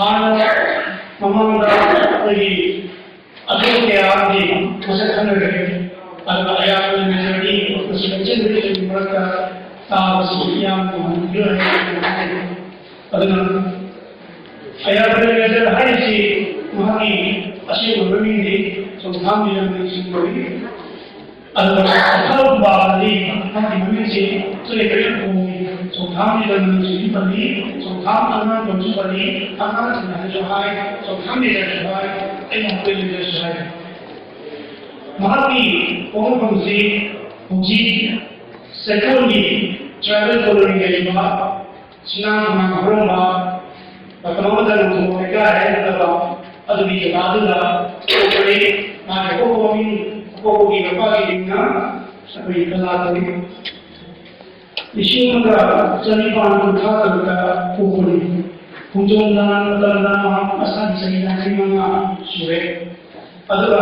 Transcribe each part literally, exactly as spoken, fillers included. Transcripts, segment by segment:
ꯍꯥꯟꯅ ꯃꯃꯥꯡꯗ ꯑꯩꯈꯣꯏꯒꯤ ꯑꯗꯨ ꯀꯌꯥꯒꯤ ꯃꯁꯛ ꯈꯪꯅꯔꯦ꯫ ꯑꯗꯨꯒ ꯑꯌꯥꯝꯕ ꯃꯦꯖꯔꯒꯤ ꯃꯁꯤꯡ ꯆꯤꯟꯕꯒꯤ ꯃꯔꯛꯇ ꯇꯥꯕꯁꯤ ꯌꯥꯝꯅ ꯃꯤꯑꯣꯏ ꯑꯗꯨꯅ ꯑꯌꯥꯝꯕ ꯃꯦꯖꯔ ꯍꯥꯏꯔꯤꯁꯤ ꯃꯍꯥꯛꯀꯤ ꯑꯁꯦꯡꯕ ꯃꯃꯤꯡꯗꯤ ꯆꯣꯡꯊꯥꯝ ꯅꯤꯔꯝꯅ ꯆꯤꯡꯕꯅꯤ꯫ ꯑꯗꯨꯒ ꯆꯣꯡꯊꯥꯝ ꯄꯥꯕꯗꯤ ꯃꯍꯥꯛꯀꯤ ꯃꯃꯤꯡꯁꯤ ꯆꯨꯔꯦ ꯀꯔꯤꯅ ꯈꯣꯡꯏ꯫ ꯆꯣꯡꯊꯥꯝ ꯅꯤꯔꯝꯅ ꯆꯤꯡꯕꯤ ꯄꯜꯂꯤ꯫ ꯆꯣꯡꯊꯥꯝ ꯑꯉꯥꯡ ꯀꯝꯁꯨ ꯄꯜꯂꯤ꯫ ꯑꯉꯥꯡꯁꯤꯡ ꯍꯥꯏꯅꯁꯨ ꯍꯥꯏ꯫ ꯆꯣꯡꯊꯥꯝ ꯅꯤꯔꯝꯁꯨ ꯍꯥꯏ꯫ ꯑꯩꯅ ꯑꯩꯈꯣꯏ ꯂꯩꯖꯁꯨ ꯍꯥꯏ꯫ ꯃꯍꯥꯛꯀꯤ ꯄꯣꯛꯅꯐꯝꯁꯤ ꯍꯧꯖꯤꯛ ꯆꯩꯀꯣꯟꯒꯤ ꯇ꯭ꯔꯥꯏꯕꯦꯜ ꯀꯣꯂꯣꯅꯤ ꯂꯩꯔꯤꯕ ꯁꯤꯅꯥ ꯈꯣꯡꯅꯥꯡ ꯍꯧꯔꯝꯕ ꯃꯇꯝ ꯑꯃꯗ ꯅꯣꯡꯊꯣꯡ ꯂꯩꯀꯥꯏ ꯍꯥꯏꯅ ꯈꯪꯅꯕ ꯑꯗꯨꯒꯤ ꯖꯒꯥꯗꯨꯗ ꯄꯣꯛꯄꯅꯤ꯫ ꯃꯥꯒꯤ ꯑꯄꯣꯛꯄ ꯃꯃꯤꯡ ꯑꯄꯣꯛꯄꯒꯤ ꯃꯄꯥꯒꯤ ꯃꯤꯡꯅ ꯑꯩꯈꯣꯏꯒꯤ ꯀꯂꯥ ꯀꯧꯏ꯫ ꯂꯤꯁꯤꯡ ꯑꯃꯒ ꯆꯅꯤꯄꯥꯟ ꯀꯨꯟꯊ꯭ꯔꯥ ꯇꯔꯨꯛꯇ ꯄꯣꯛꯄꯅꯤ꯫ ꯈꯣꯡꯖꯣꯝ ꯂꯥꯟ ꯃꯇꯝꯗ ꯃꯍꯥꯛ ꯃꯁꯥꯒꯤ ꯆꯍꯤ ꯌꯥꯡꯈꯩ ꯃꯉꯥ ꯁꯨꯔꯦ꯫ ꯑꯗꯨꯒ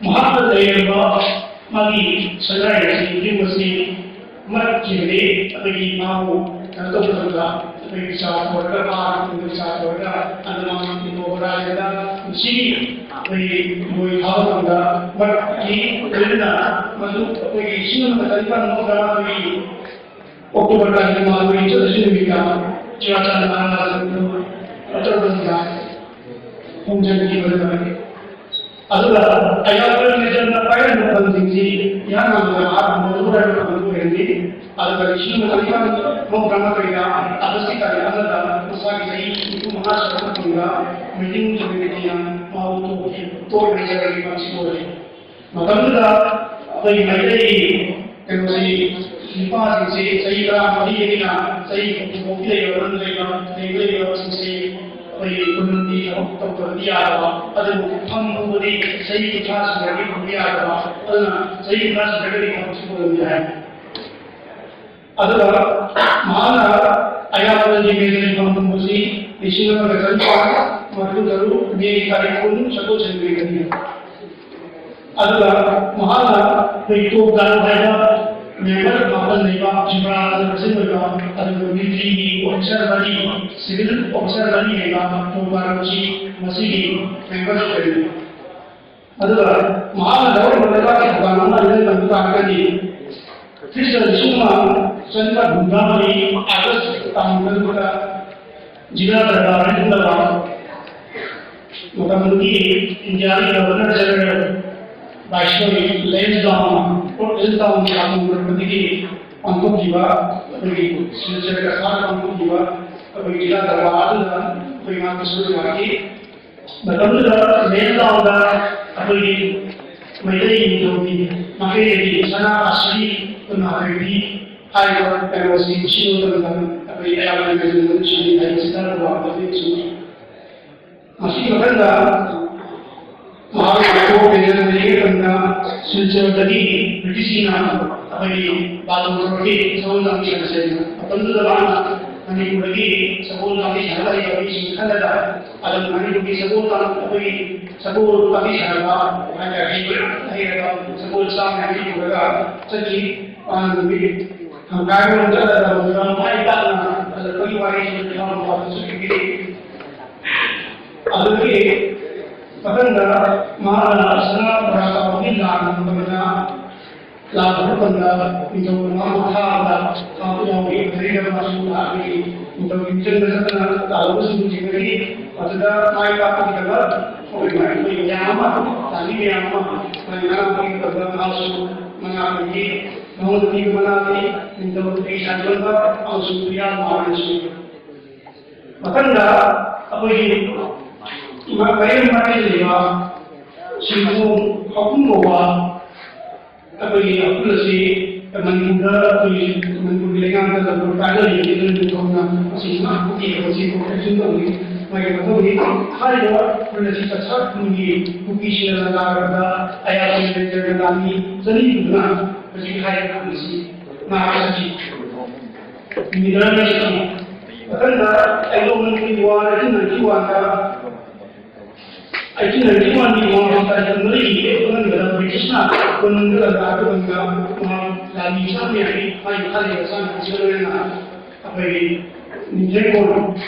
ꯃꯍꯥꯛꯅ ꯂꯩꯔꯝꯕ ꯃꯥꯒꯤ ꯁꯅꯥꯔꯩ ꯑꯁꯤ ꯌꯨꯝ ꯑꯁꯤ ꯃꯠꯈꯤꯕꯅꯤ꯫ ꯑꯩꯈꯣꯏꯒꯤ ꯃꯥꯕꯨ ꯀꯩꯅꯣ ꯇꯧꯕ ꯃꯇꯝꯗ ꯑꯩꯈꯣꯏꯒꯤ ꯆꯥ ꯄꯨꯔꯒ ꯄꯥ ꯃꯇꯝꯗ ꯆꯥ ꯄꯨꯔꯒ ꯑꯗꯨꯃꯥꯏꯅ ꯇꯤꯡꯊꯣꯛꯄ ꯔꯥꯏꯖꯗ ꯉꯁꯤꯒꯤ ꯑꯩꯈꯣꯏꯒꯤ ꯃꯣꯏ ꯊꯥꯕ ꯃꯇꯝꯗ ꯃꯠꯈꯤ꯫ ꯂꯣꯏꯅꯅ ꯃꯗꯨ ꯑꯩꯈꯣꯏꯒꯤ ꯂꯤꯁꯤꯡ ꯑꯃꯒ ꯆꯅꯤꯄꯥꯟ ꯃꯧꯗ꯭ꯔꯥ ꯃꯥꯊꯣꯏꯒꯤ ꯑꯣꯛꯇꯣꯕꯔ ꯇꯥꯔꯤꯛ ꯃꯉꯥ ꯆꯠꯂꯁꯤ ꯅꯨꯃꯤꯠꯇ ꯆꯨꯔꯥꯆꯥꯟꯗ ꯃꯍꯥꯔꯥꯖ ꯑꯆꯧꯕꯁꯤꯡꯗ ꯍꯣꯡꯖꯟꯈꯤꯕ ꯂꯩꯕꯅꯤ꯫ ꯑꯗꯨꯒ ꯑꯌꯥꯝꯕ ꯃꯦꯖꯔꯅ ꯄꯥꯏꯔꯝꯕ ꯐꯝꯁꯤꯡꯁꯤ ꯏꯍꯥꯟ ꯍꯥꯟꯅ ꯑꯍꯥꯟꯕ ꯃꯗꯨ ꯍꯥꯏꯕ ꯐꯝꯗꯨ ꯑꯣꯏꯔꯝꯃꯤ꯫ ꯑꯗꯨꯒ ꯂꯤꯁꯤꯡ ꯑꯃ ꯆꯅꯤꯄꯥꯟ ꯃꯧꯗ꯭ꯔꯥ ꯃꯥꯊꯣꯏꯗ ꯑꯥꯒꯁꯀꯤ ꯇꯥꯔꯤꯛ ꯑꯃꯗ ꯃꯁꯥꯒꯤ ꯆꯍꯤ ꯅꯤꯐꯨ ꯃꯉꯥ ꯁꯨꯔꯛꯄ ꯃꯇꯝꯗ ꯃꯤꯇꯤꯡ ꯀꯃꯤꯇꯤꯅ ꯃꯍꯥꯛꯄꯨ ꯇꯣꯛꯈꯤ꯫ ꯇꯣꯛꯈꯤꯕ ꯃꯦꯖꯔꯒꯤ ꯐꯝꯁꯤ ꯑꯣꯏꯔꯦ꯫ ꯃꯇꯝꯗꯨꯗ ꯑꯩꯈꯣꯏꯒꯤ ꯃꯩꯇꯩ ꯀꯩꯅꯣꯁꯤ ꯅꯨꯄꯥꯁꯤꯡꯁꯤ ꯆꯍꯤ ꯇꯔꯥꯃꯔꯤꯗꯒꯤꯅ ꯆꯍꯤ ꯍꯨꯝꯐꯨ ꯐꯥꯎꯒꯤ ꯂꯩꯕ ꯑꯗꯨꯝ ꯂꯩꯕ ꯂꯩꯕ ꯂꯩꯕꯁꯤꯡꯁꯤ ꯑꯩꯈꯣꯏꯒꯤ ꯈꯨꯟꯒꯤ ꯊꯕꯛ ꯇꯧꯗꯕꯗꯤ ꯌꯥꯗꯕ, ꯑꯗꯨꯕꯨ ꯐꯝ ꯍꯧꯕꯗꯤ ꯆꯍꯤ ꯀꯨꯟꯊ꯭ꯔꯥ ꯁꯨꯔꯗꯤ ꯐꯝꯕ ꯌꯥꯗꯕ, ꯑꯗꯨꯅ ꯆꯍꯤ ꯀꯨꯟꯊ꯭ꯔꯥ ꯁꯨꯔꯒꯗꯤ ꯐꯝꯁꯤ ꯍꯣꯡꯕ ꯌꯥꯏ꯫ ꯑꯗꯨꯒ ꯃꯍꯥꯛꯅ ꯑꯌꯥꯝꯕ ꯂꯤꯃꯦꯟ ꯂꯩꯐꯝ ꯍꯣꯡꯕꯁꯤ ꯂꯤꯁꯤꯡ ꯑꯃꯒ ꯆꯅꯤꯄꯥꯟ ꯃꯔꯤꯐꯨ ꯇꯔꯨꯛ ꯃꯦꯒꯤ ꯇꯥꯔꯤꯛ ꯀꯨꯟ ꯁꯒꯣꯜꯁꯦꯟ ꯅꯨꯃꯤꯠꯇꯅꯤ꯫ ꯑꯗꯨꯒ ꯃꯍꯥꯛꯅ ꯑꯩꯈꯣꯏ ꯇꯣꯞ ꯗꯥꯟ ꯍꯥꯏꯕ ꯃꯦꯝꯕꯔ ꯃꯥꯄꯟ ꯂꯩꯕ ꯇ꯭ꯔꯤꯄꯨꯔꯥꯗ ꯄ꯭ꯔꯁꯤꯗꯦꯟ ꯑꯣꯏꯕ, ꯑꯗꯨꯒ ꯃꯤꯂꯤꯇꯔꯤꯒꯤ ꯑꯣꯐꯤꯁꯥꯔ ꯃꯔꯤ, ꯁꯤꯚꯤꯜ ꯑꯣꯐꯤꯁꯥꯔ ꯃꯔꯤ ꯂꯩꯕ ꯊꯧꯕꯥꯜ ꯃꯁꯤ ꯃꯁꯤꯒꯤ ꯃꯦꯝꯕꯔ ꯑꯣꯏꯔꯤ꯫ ꯑꯗꯨꯒ ꯃꯍꯥꯛꯅ ꯂꯧꯔꯝꯕ ꯂꯩꯕꯥꯛꯀꯤ ꯊꯧꯗꯥꯡ ꯑꯃ ꯑꯩꯅ ꯄꯟꯕ ꯇꯥꯔꯒꯗꯤ, ꯈ꯭ꯔꯤꯁꯇ ꯂꯤꯁꯤꯡ ꯑꯃ ꯆꯅꯤꯄꯥꯟ ꯍꯨꯝꯐꯨꯇꯔꯥ ꯃꯔꯤ ꯑꯥꯒꯁ ꯇꯥꯡ ꯇꯔꯨꯛꯇ ꯖꯤꯂꯥ ꯗꯔꯕꯥꯔ ꯍꯥꯏꯒꯨꯝꯂꯕ ꯃꯇꯝꯗꯨꯒꯤ ꯏꯟꯗꯤꯌꯥꯒꯤ ꯒꯚꯔꯅꯔ ꯖꯦꯅꯔꯦꯜ ꯚꯥꯏꯁꯔꯣꯏ ꯂꯦꯟꯁꯗꯥꯎꯟ, ꯂꯦꯟꯁꯗꯥꯎꯟꯒꯤ ꯍꯥꯟꯅ ꯄꯥꯡꯊꯣꯛꯈꯤꯕ ꯑꯩꯈꯣꯏꯒꯤ ꯁꯤꯜꯆꯔ ꯀꯁꯥꯔꯗ ꯄꯥꯡꯊꯣꯛꯈꯤꯕ ꯑꯩꯈꯣꯏꯒꯤ ꯖꯤꯂꯥ ꯗꯔꯕꯥꯔ ꯑꯗꯨꯗ ꯑꯩꯈꯣꯏ ꯉꯥꯛꯇ ꯁꯔꯨꯛ ꯌꯥꯈꯤ꯫ ꯃꯇꯝꯗꯨꯗ ꯂꯦꯟꯁꯗꯥꯎꯟꯗ ꯑꯩꯈꯣꯏꯒꯤ ꯃꯩꯇꯩ ꯅꯤꯡꯊꯧꯒꯤ ꯃꯥꯏꯀꯩꯗꯒꯤ ꯁꯅꯥ ꯑꯁꯤ ꯀꯨꯟꯃꯥꯊꯣꯏ ꯄꯤ ꯍꯥꯏꯔꯤꯕ ꯀꯩꯅꯣꯁꯤ ꯁꯤꯕ ꯃꯇꯝꯗ ꯑꯩꯈꯣꯏ ꯑꯌꯥꯝꯕ ꯃꯩꯇꯩ ꯁꯤꯅꯤ ꯍꯥꯏꯕꯁꯤ ꯇꯥꯔꯒ ꯋꯥꯈꯜ ꯁꯤꯡꯅꯤ꯫ ꯃꯁꯤꯒꯤ ꯃꯊꯪꯗ ꯃꯍꯥꯛꯅ ꯊꯣꯛꯈ꯭ꯔꯦꯅ ꯂꯩꯔꯤꯉꯩ ꯃꯇꯝꯗ ꯁꯤꯜꯆꯔꯗꯒꯤ ꯕ꯭ꯔꯤꯇꯤꯁꯁꯤꯡꯅ ꯑꯩꯈꯣꯏꯒꯤ ꯕꯥꯇꯣꯟ ꯇꯧꯔꯛꯈꯤ, ꯁꯒꯣꯜ ꯀꯥꯡꯖꯩ ꯁꯥꯟꯅꯁꯦꯅ꯫ ꯃꯇꯝꯗꯨꯗ ꯃꯥꯅ ꯃꯅꯤꯄꯨꯔꯗꯒꯤ ꯁꯒꯣꯜ ꯀꯥꯡꯖꯩ ꯁꯥꯟꯅꯕ ꯍꯩꯕ ꯃꯤꯁꯤꯡ ꯈꯜꯂꯒ ꯑꯗꯨꯝ ꯃꯅꯤꯄꯨꯔꯒꯤ ꯁꯒꯣꯜ ꯀꯥꯡ-, ꯑꯩꯈꯣꯏꯒꯤ ꯁꯒꯣꯜ ꯀꯥꯡꯖꯩ ꯁꯥꯟꯅꯕ ꯍꯥꯏꯇꯥꯔꯦ, ꯍꯩꯕ, ꯍꯩꯔꯕ ꯁꯒꯣꯜ ꯆꯥꯝꯃ ꯍꯦꯟꯅ ꯄꯨꯔꯒ ꯆꯠꯈꯤ꯫ ꯃꯥꯅ ꯅꯨꯃꯤꯠ ꯊꯪꯒꯥꯏꯔꯣꯝ ꯆꯠꯂꯒ ꯃꯗꯨꯗ ꯃꯥꯏ ꯄꯥꯛꯅ ꯍꯜꯂꯛꯄꯒꯤ ꯋꯥꯔꯤꯁꯨ ꯌꯥꯎꯔꯝꯕ ꯆꯠꯈꯤꯕꯒꯤ ꯑꯗꯨꯒꯤ ꯃꯊꯪꯗ ꯃꯍꯥꯛꯅ ꯁꯅꯥ ꯃꯣꯔꯥ ꯀꯥꯕꯒꯤ ꯂꯥꯟ ꯉꯝꯗꯕꯅ ꯂꯥꯟ ꯍꯧꯔꯛꯄꯗ ꯅꯤꯡꯊꯧꯅ ꯃꯍꯥꯛꯄꯨ ꯊꯥꯕꯗ ꯃꯍꯥꯛꯄꯨ ꯌꯥꯎꯈꯤ꯫ ꯃꯗꯨꯗ ꯃꯥꯁꯨ ꯂꯥꯟꯒꯤ ꯅꯤꯡꯊꯧꯒꯤ ꯃꯤꯆꯪꯗ ꯆꯠꯇꯨꯅ ꯂꯥꯜꯍꯧꯕꯁꯤꯡꯕꯨ ꯊꯦꯡꯅꯈꯤ꯫ ꯃꯗꯨꯗ ꯃꯥꯏ ꯄꯥꯛꯄꯒꯤꯗꯃꯛ ꯑꯩꯈꯣꯏ ꯃꯌꯥꯝ, ꯑꯩꯈꯣꯏ ꯃꯌꯥꯝ ꯑꯃ, ꯂꯥꯟꯃꯤ ꯃꯌꯥꯝ ꯑꯃ ꯃꯥꯏ ꯉꯥꯛꯄꯒꯤ ꯃꯇꯝꯗ ꯃꯍꯥꯛꯁꯨ ꯃꯅꯥ ꯐꯪꯈꯤ꯫ ꯃꯉꯣꯟꯗ ꯄꯤꯕ ꯃꯅꯥꯗꯤ ꯅꯤꯡꯊꯧ ꯀꯩ ꯁꯥꯟꯅꯕ ꯑꯃꯁꯨꯡ ꯄꯤꯌꯥ ꯃꯥꯔꯅꯁꯨ ꯃꯊꯪꯗ ꯑꯩꯈꯣꯏꯒꯤ ꯏꯃꯥ ꯀꯩꯔꯦꯝ ꯃꯥꯏꯀꯩꯗ ꯂꯩꯕ ꯁꯤꯡꯈꯣꯡ ꯍꯥꯎꯈꯨꯝ ꯀꯧꯕ ꯑꯩꯈꯣꯏꯒꯤ ꯈꯨꯜ ꯑꯁꯤ ꯃꯅꯤꯄꯨꯔꯗ ꯑꯩꯈꯣꯏꯒꯤ ꯃꯅꯤꯄꯨꯔꯒꯤ ꯂꯩꯉꯥꯛꯇ ꯂꯝꯗꯝ ꯀꯥꯏꯗ ꯂꯩꯒꯦ ꯑꯗꯨꯅ ꯅꯤꯡꯊꯧꯅ ꯑꯁꯤ ꯉꯥꯛꯄꯒꯤ ꯊꯕꯛꯁꯤ ꯀꯣꯑꯣꯄꯔꯦꯁꯟ ꯇꯧꯏ꯫ ꯃꯥꯒꯤ ꯃꯊꯧꯅꯤ꯫ ꯍꯥꯏꯔꯤꯕ ꯈꯨꯜ ꯑꯁꯤ ꯀꯁꯥꯔ ꯈꯨꯜꯒꯤ ꯀꯨꯀꯤꯁꯤꯡꯅ ꯂꯥꯟꯗꯥꯔꯕꯗ ꯑꯌꯥꯝꯕ ꯔꯦꯟꯖꯔꯅ ꯂꯥꯟꯃꯤ ꯆꯅꯤ ꯄꯨꯗꯨꯅ ꯍꯧꯖꯤꯛ ꯍꯥꯏꯔꯤꯕ ꯈꯨꯜ ꯑꯁꯤ ꯉꯥꯛꯄ ꯆꯠꯈꯤ꯫ ꯅꯨꯃꯤꯗꯥꯡ ꯃꯊꯪꯗ ꯑꯩꯗꯣ ꯃꯅꯤꯄꯨꯔꯤ ꯋꯥꯔ ꯑꯩꯠꯇꯤꯟ ꯅꯥꯏꯟꯇꯤ ꯋꯥꯟꯗ ꯑꯩꯠꯇꯤꯟ ꯅꯥꯏꯟꯇꯤ ꯋꯥꯟꯒꯤ ꯋꯥꯔ ꯇꯥꯔꯤꯛ ꯃꯔꯤꯒꯤ ꯑꯉꯟꯕꯗ ꯕ꯭ꯔꯤꯇꯤꯁꯅ ꯀꯣꯅꯨꯡꯗ ꯂꯥꯟꯗꯥꯔꯕ ꯃꯇꯝꯗ ꯃꯍꯥꯛ ꯂꯥꯟꯃꯤ ꯆꯥꯝꯃ ꯌꯥꯡꯈꯩ ꯃꯥꯒꯤ ꯈꯜꯂꯤꯕ ꯆꯥꯝꯃ ꯌꯥꯡꯈꯩꯁꯤꯒ ꯂꯣꯏꯅꯅ ꯑꯩꯈꯣꯏꯒꯤ ꯅꯤꯡꯊꯦꯝ ꯀꯣꯟ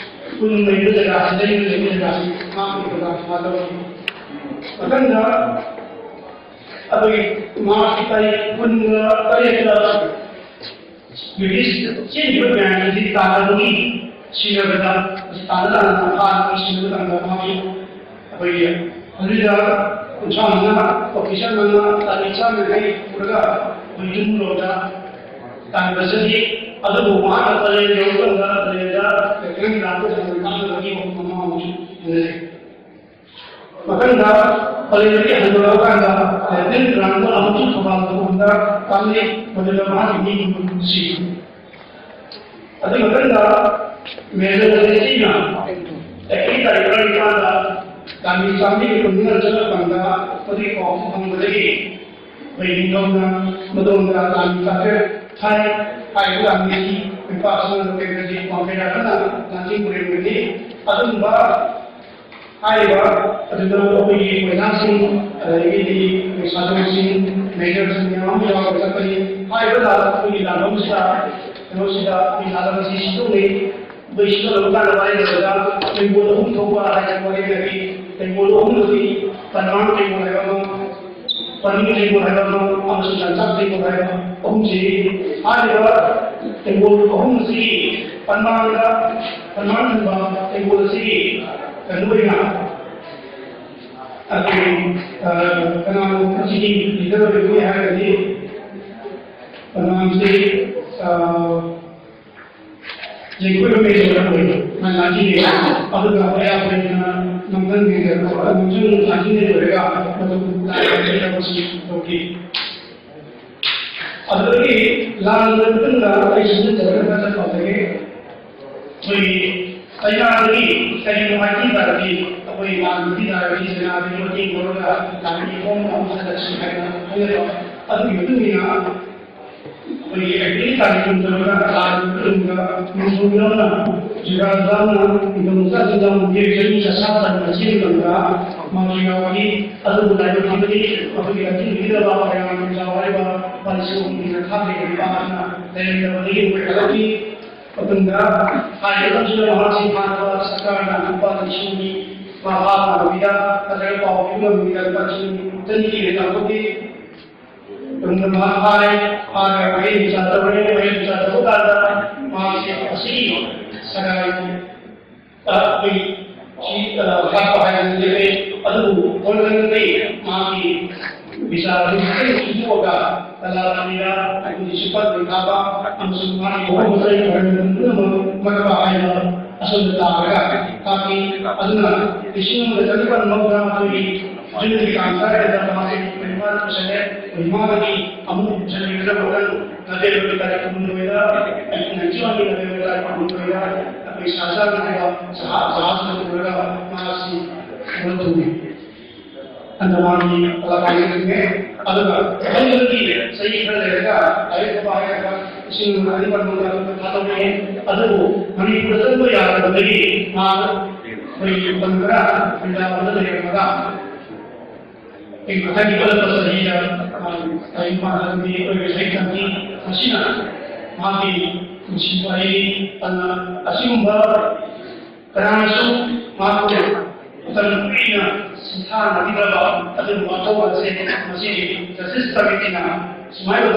ꯀꯨꯟ ꯂꯩꯕ ꯖꯒꯥꯁꯤꯗ ꯂꯩꯕ ꯖꯒꯥꯁꯤ ꯉꯥꯛꯄꯒꯤ ꯊꯧꯔꯥꯡ ꯇꯧꯔꯤ꯫ ꯃꯊꯪꯗ ꯑꯩꯈꯣꯏꯒꯤ ꯃꯥꯔꯆꯀꯤ ꯇꯥꯔꯤꯛ ꯀꯨꯟꯒ ꯇꯔꯦꯠꯇ ꯕ꯭ꯔꯤꯇꯤꯁ ꯆꯦꯟꯈꯤꯕ ꯃꯌꯥꯝꯗꯨꯗꯤ ꯇꯥꯟꯅꯕꯒꯤ ꯁꯤꯖꯤꯟꯅꯕꯗ ꯇꯥꯟꯅ ꯇꯥꯟꯅ ꯐꯥꯅꯕ ꯁꯤꯖꯤꯟꯅꯕ ꯃꯇꯝꯗ ꯃꯥꯒꯤ ꯑꯩꯈꯣꯏꯒꯤ ꯑꯗꯨꯗ ꯀꯨꯟꯊ꯭ꯔꯥ ꯃꯉꯥ ꯑꯣꯐꯤꯁꯔ ꯃꯉꯥ ꯇꯥꯔꯤꯛ ꯆꯥꯝ ꯌꯥꯡꯈꯩ ꯄꯨꯔꯒ ꯑꯩꯈꯣꯏ ꯌꯨꯝꯂꯣꯝꯗ ꯇꯥꯟꯅꯕ ꯆꯠꯈꯤ꯫ ꯑꯗꯨꯕꯨ ꯃꯍꯥꯛꯅ ꯄꯂꯦꯟ ꯌꯧꯔꯀꯥꯟꯗ ꯄꯂꯦꯟꯗ ꯂꯦꯐꯇꯤꯅꯦꯟ ꯀꯦꯅꯦꯜꯒꯤ ꯃꯥꯡꯗꯕꯒꯤ ꯋꯥꯐꯝ ꯑꯃ ꯑꯃꯁꯨ ꯊꯦꯡꯅꯖꯩ꯫ ꯃꯊꯪꯗ ꯄꯂꯦꯟꯗꯒꯤ ꯍꯟꯗꯣꯔꯛꯑꯀꯥꯟꯗ ꯂꯦꯐꯇꯤꯅꯦꯟ ꯀꯦꯅꯦꯜ ꯑꯃꯁꯨ ꯊꯧꯕꯥꯜ ꯂꯣꯝꯗ ꯀꯥꯞꯂꯤ꯫ ꯃꯗꯨꯗ ꯃꯍꯥꯛꯀꯤ ꯃꯤ ꯁꯤ꯫ ꯑꯗꯨꯒꯤ ꯃꯊꯪꯗ ꯃꯦꯖꯔ ꯂꯦꯁꯂꯤꯅ ꯑꯦꯄ꯭ꯔꯤꯜ ꯇꯥꯔꯤꯛ ꯇꯔꯥꯅꯤꯄꯥꯟꯗ ꯂꯥꯟꯃꯤ ꯆꯥꯝꯃꯔꯤꯒꯤ ꯈꯨꯟꯗꯨꯅ ꯆꯠꯂꯀꯥꯟꯗ ꯃꯗꯨꯒꯤ ꯄꯥꯎ ꯐꯪꯕꯗꯒꯤ ꯑꯩꯈꯣꯏ ꯅꯤꯡꯊꯧꯅ ꯃꯗꯣꯝꯗ ꯂꯥꯟꯃꯤ ꯆꯥꯇ꯭ꯔꯦꯠ ꯊꯥꯏ꯫ ꯍꯥꯏꯔꯤꯕ ꯂꯥꯟꯃꯤꯁꯤ ꯂꯨꯄꯥ ꯆꯥꯝꯃꯉꯥ ꯀꯦꯟꯗ꯭ꯔꯒꯤ ꯋꯥꯡꯈꯩ ꯂꯥꯟꯅ ꯂꯥꯟꯖꯤꯡ ꯄꯨꯔꯦꯟꯕꯅꯤ꯫ ꯑꯗꯨꯒꯨꯝꯕ ꯍꯥꯏꯔꯤꯕ ꯑꯗꯨꯗ ꯑꯩꯈꯣꯏꯒꯤ ꯑꯣꯖꯥꯁꯤꯡ, ꯑꯗꯒꯤꯗꯤ ꯑꯩꯈꯣꯏ ꯁꯥꯇ꯭ꯔꯁꯤꯡ, ꯃꯦꯖꯔꯁꯤꯡ ꯃꯌꯥꯝ ꯑꯃ ꯌꯥꯎꯔꯒ ꯆꯠꯄꯅꯤ꯫ ꯍꯥꯏꯔꯤꯕ ꯂꯥꯟ ꯑꯩꯈꯣꯏꯒꯤ ꯂꯥꯟꯐꯝꯁꯤꯗ, ꯀꯩꯅꯣꯁꯤꯗ ꯑꯩꯈꯣꯏ ꯂꯥꯟ ꯑꯁꯤ ꯁꯤꯗꯣꯛꯅꯩ꯫ ꯑꯩꯈꯣꯏ ꯁꯤꯗꯣꯛꯅꯕ ꯀꯥꯟꯗ ꯋꯥꯔꯤ ꯂꯩꯕꯗ ꯇꯦꯡꯀꯣꯠ ꯑꯍꯨꯝ ꯊꯣꯛꯄ ꯍꯥꯏꯅ ꯋꯥꯔꯤ ꯂꯩꯔꯤ꯫ ꯇꯦꯡꯀꯣꯠ ꯑꯍꯨꯝꯗꯨꯗꯤ ꯄꯟꯃꯥꯡ ꯇꯦꯡꯀꯣꯠ ꯍꯥꯏꯕ ꯑꯃ, ꯄꯟꯅꯨꯡ ꯇꯦꯡꯀꯣꯠ ꯍꯥꯏꯕ ꯑꯃ ꯑꯃꯁꯨꯡ ꯂꯟꯆꯥꯛ ꯇꯦꯡꯀꯣꯠ ꯍꯥꯏꯕ ꯑꯍꯨꯝꯁꯤ꯫ ꯍꯥꯏꯔꯤꯕ ꯇꯦꯡꯀꯣꯠ ꯑꯍꯨꯝ ꯑꯁꯤꯒꯤ ꯄꯟꯃꯥꯡꯗ, ꯄꯟꯃꯥꯡ ꯊꯝꯕ ꯇꯦꯡꯀꯣꯠ ꯑꯁꯤꯒꯤ ꯀꯩꯅꯣ ꯑꯣꯏꯅ ꯑꯩꯈꯣꯏ, ꯑ, ꯀꯅꯥꯒꯨꯝꯕ ꯑꯁꯤꯒꯤ ꯂꯤꯗꯔ ꯑꯣꯏꯒꯅꯤ ꯍꯥꯏꯔꯒꯗꯤ ꯄꯟꯃꯥꯡꯁꯤ, ꯑ, ꯌꯦꯡꯊꯣꯛꯏꯕ ꯃꯦꯟ ꯑꯣꯏꯅ ꯑꯣꯏ ꯃꯥ ꯂꯥꯟꯖꯤꯡꯉꯦ꯫ ꯑꯗꯨꯒ ꯑꯌꯥꯝꯕꯅ ꯅꯝꯊꯟꯕꯤꯗ ꯅꯝꯊꯟ ꯂꯥꯟꯖꯤꯡꯕ ꯂꯣꯏꯔꯒ ꯃꯗꯨ ꯂꯥꯟꯖꯤꯡꯕꯒꯤ ꯊꯕꯛꯁꯤ ꯇꯧꯈꯤ꯫ ꯑꯗꯨꯗꯒꯤ ꯂꯥꯟ ꯂꯣꯏꯔꯕ ꯃꯇꯨꯡꯗ ꯑꯩ ꯁꯤꯖꯤꯟꯅꯖꯔꯒ ꯈꯔ ꯄꯥꯖꯒꯦ꯫ ꯑꯩꯈꯣꯏꯒꯤ ꯆꯩꯅꯥꯗꯒꯤ ꯀꯔꯤꯒꯨꯝꯕ ꯍꯥꯏꯕ ꯇꯥꯔꯗꯤ ꯑꯩꯈꯣꯏ ꯂꯥꯟ ꯃꯇꯤ ꯇꯥꯔꯗꯤ ꯆꯩꯅꯥꯗꯒꯤ ꯃꯇꯦꯡ ꯂꯧꯔꯒ ꯂꯥꯟꯃꯤ ꯈꯣꯝ ꯑꯃ ꯍꯜꯂꯛꯁꯤ ꯍꯥꯏꯅ ꯍꯥꯏꯅꯕ꯫ ꯑꯗꯨꯒꯤ ꯃꯇꯨꯡ ꯏꯟꯅ ꯑꯩꯈꯣꯏꯒꯤ ꯑꯦꯄ꯭ꯔꯤꯜ ꯇꯥꯔꯤꯛ ꯀꯨꯟꯇꯔꯨꯛꯇ ꯂꯥꯟ ꯃꯇꯨꯡꯗ ꯅꯤꯡꯊꯧ ꯌꯥꯎꯅ ꯁꯤꯔꯥꯖ ꯗꯥꯝꯅ ꯅꯤꯡꯊꯧ ꯃꯆꯥꯁꯤꯡꯗ ꯃꯨꯡꯒꯤꯔ ꯆꯍꯤ ꯆꯥꯁꯥ ꯇꯔꯨꯛꯅ ꯆꯦꯟꯕ ꯃꯇꯝꯗ ꯃꯥꯒꯤ ꯌꯥꯎꯈꯤ꯫ ꯑꯗꯨꯕꯨ ꯂꯥꯏꯕꯛ ꯊꯤꯕꯗꯤ ꯃꯈꯣꯏꯒꯤ ꯑꯊꯤꯡꯕꯤꯒꯗꯕ ꯃꯌꯥꯝ ꯌꯥꯎ ꯍꯥꯏꯔꯤꯕ ꯂꯨꯄꯥ ꯂꯤꯁꯤꯡ ꯑꯍꯨꯝꯒꯤ ꯅꯈꯥ ꯂꯩꯔꯤꯕ ꯑꯗꯨꯅ ꯂꯩꯔꯝꯗꯕꯗꯒꯤ ꯃꯈꯣꯏ ꯍꯜꯂꯛꯈꯤ꯫ ꯃꯇꯨꯡꯗ ꯍꯥꯏꯔꯤꯕ ꯃꯍꯥꯛꯁꯤ ꯐꯥꯅꯕ ꯁꯔꯀꯥꯔꯅ ꯂꯨꯄꯥ ꯂꯤꯁꯤꯡꯒꯤ ꯃꯥ ꯐꯥꯅꯕꯒꯤꯗ ꯅꯠꯇ꯭ꯔꯒ ꯄꯥꯎ ꯄꯤꯕ ꯉꯝꯕꯒꯤꯗ ꯂꯨꯄꯥ ꯂꯤꯁꯤꯡ ꯆꯅꯤꯒꯤ ꯂꯦꯞꯊꯣꯛꯈꯤ꯫ ꯇꯨꯡꯗ ꯃꯍꯥꯛ ꯐꯥꯔꯦ꯫ ꯐꯥꯔꯒ ꯃꯍꯩ ꯃꯆꯥ ꯇꯧꯔꯦ꯫ ꯃꯍꯩ ꯃꯆꯥ ꯇꯧꯕ ꯀꯥꯟꯗ ꯃꯍꯥꯛꯁꯦ ꯑꯁꯤꯒꯤ ꯁꯒꯥꯏ, ꯑ, ꯑꯩꯈꯣꯏꯒꯤ ꯁꯤ, ꯑ, ꯍꯥꯠꯄ ꯍꯥꯏꯗꯅ ꯂꯦꯞꯄꯦ꯫ ꯑꯗꯨꯕꯨ ꯒꯣꯜꯗꯟꯒꯤ ꯃꯍꯥꯛꯀꯤ ꯕꯤꯆꯥꯔ ꯑꯗꯨ ꯈꯤꯇꯪ ꯁꯨꯝꯗꯣꯛꯑꯒ ꯇꯂꯥꯕꯤꯗ ꯑꯩꯈꯣꯏꯒꯤ ꯁꯨꯄꯔ ꯊꯥꯕ ꯑꯃꯁꯨꯡ ꯃꯍꯥꯛꯀꯤ ꯃꯑꯣꯡ ꯃꯇꯧ ꯄꯨꯝꯅꯃꯛ ꯃꯔꯄꯥ ꯍꯥꯏꯅ ꯑꯁꯣꯝꯗ ꯇꯥꯔꯒ ꯀꯥꯞꯄꯤ꯫ ꯑꯗꯨꯅ ꯂꯤꯁꯤꯡ ꯑꯃꯒ ꯆꯅꯤꯄꯥꯟ ꯃꯧꯗ꯭ꯔꯥ ꯃꯥꯊꯣꯏꯒꯤ ꯖꯨꯟꯒꯤ ꯇꯥꯡ ꯇꯔꯥꯇꯔꯦꯠꯇ ꯃꯍꯥꯛꯁꯦ ꯀꯣꯍꯤꯃꯥꯗ ꯄꯨꯁꯜꯂꯦ꯫ ꯀꯣꯍꯤꯃꯥꯗꯒꯤ ꯑꯃꯨꯛ ꯄꯨꯁꯟꯕꯤꯔꯒ ꯃꯊꯪ ꯅꯕꯦꯝꯕꯔꯒꯤ ꯇꯥꯔꯤꯛ ꯀꯨꯟꯍꯨꯝꯗꯣꯏꯗ, ꯅꯥꯏꯟꯇꯤ ꯋꯥꯟꯒꯤ ꯅꯕꯦꯝꯕꯔ ꯇꯥꯔꯤꯛ ꯀꯨꯟꯍꯨꯝꯗꯣꯏꯗ ꯑꯩꯈꯣꯏ ꯁꯥꯍꯖꯥꯟ ꯍꯥꯏꯕ ꯖꯍꯥ-, ꯖꯍꯥꯖꯅ ꯄꯨꯔꯒ ꯃꯍꯥꯛꯁꯤ ꯄꯨꯔ ꯊꯨꯡꯉꯤ꯫ ꯑꯟꯗꯃꯥꯟꯒꯤ ꯀꯂꯥꯀꯥꯔꯤꯁꯤꯡꯅꯦ꯫ ꯑꯗꯨꯒ ꯃꯊꯪꯗꯒꯤ ꯆꯍꯤ ꯈꯔ ꯂꯩꯔꯒ ꯂꯥꯏꯔꯤꯛ ꯇꯝꯕ ꯍꯥꯏꯔꯒ ꯂꯤꯁꯤꯡ ꯑꯅꯤ ꯄꯟꯕꯗ ꯊꯥꯗꯣꯛꯂꯛꯑꯦ꯫ ꯑꯗꯨꯕꯨ ꯃꯅꯤꯄꯨꯔꯗ ꯆꯪꯕ ꯌꯥꯗꯕꯗꯒꯤ ꯃꯍꯥꯛ ꯑꯩꯈꯣꯏꯒꯤ ꯃꯇꯝ ꯈꯔ ꯕ꯭ꯔꯤꯟꯗꯥꯕꯟꯗ ꯂꯩꯔꯝꯃꯒ ꯑꯩ ꯃꯊꯪꯒꯤ ꯑꯣꯜꯂꯛꯄ ꯆꯍꯤꯗ ꯃꯥꯒꯤ ꯇꯥꯏꯕꯪ ꯄꯥꯟꯖꯔꯝꯃꯤ ꯑꯩꯈꯣꯏꯒꯤ ꯁꯍꯤꯠ ꯇꯝꯕꯤ꯫ ꯃꯁꯤꯅ ꯃꯍꯥꯛꯀꯤ ꯄꯨꯟꯁꯤ ꯋꯥꯔꯤꯅꯤ꯫ ꯑꯗꯨꯅ ꯑꯁꯤꯒꯨꯝꯕ ꯀꯅꯥꯅꯁꯨ ꯃꯍꯥꯛꯄꯨ ꯃꯇꯝ ꯀꯨꯏꯅ ꯁꯤꯟꯊꯥꯅꯕꯤꯗ꯭ꯔꯕ ꯑꯗꯨꯒꯨꯝꯕ ꯑꯊꯧꯕ ꯑꯁꯤ ꯉꯁꯤꯒꯤ ꯖꯁꯇꯤꯁ ꯀꯃꯤꯇꯤꯅ ꯁꯨꯃꯥꯏꯅ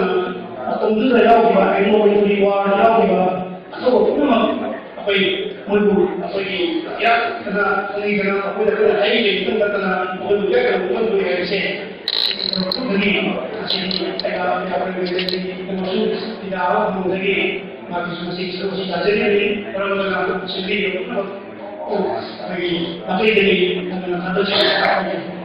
ꯃꯇꯝꯗꯨꯗ ꯌꯥꯎꯈꯤꯕ, ꯑꯦꯡꯒ꯭ꯂꯣ ꯃꯅꯤꯄꯨꯔꯤ ꯋꯥꯔꯗ ꯌꯥꯎꯈꯤꯕ ꯑꯊꯧꯕ ꯄꯨꯝꯅꯃꯛ ꯑꯩꯈꯣꯏ ꯃꯣꯏꯕꯨ ꯑꯩꯈꯣꯏꯒꯤ ꯏꯔꯥꯠꯇꯅ ꯈꯪꯍꯩꯗꯅ ꯃꯈꯣꯏꯗ ꯑꯩꯈꯣꯏꯅ ꯍꯩ ꯂꯩ ꯈꯛꯇꯪ ꯅꯠꯇꯅ ꯃꯈꯣꯏꯕꯨ ꯏꯀꯥꯏ ꯈꯨꯝꯅꯕ ꯎꯠꯂꯣꯏ ꯍꯥꯏꯕꯁꯦ ꯊꯕꯛ ꯈꯨꯗꯤꯡꯒꯤ ꯉꯁꯤꯗꯤ ꯑꯩꯅ ꯑꯩꯈꯣꯏ ꯂꯩꯀꯥꯏꯗꯒꯤ ꯀꯩꯅꯣꯁꯨ ꯄꯤꯗꯥ ꯑꯃ ꯐꯪꯕꯗꯒꯤ ꯃꯥꯒꯤꯁꯨ ꯉꯁꯤ ꯊꯕꯛꯁꯤ ꯇꯥꯖꯔꯤꯕꯅꯤ꯫ ꯃꯔꯝ ꯑꯗꯨꯅ ꯁꯤꯟꯕꯤꯔꯤꯕ ꯄꯨꯝꯅꯃꯛ ꯑꯩꯈꯣꯏꯒꯤ ꯃꯥꯏꯀꯩꯗꯒꯤ ꯊꯥꯒꯠꯆꯔꯤ꯫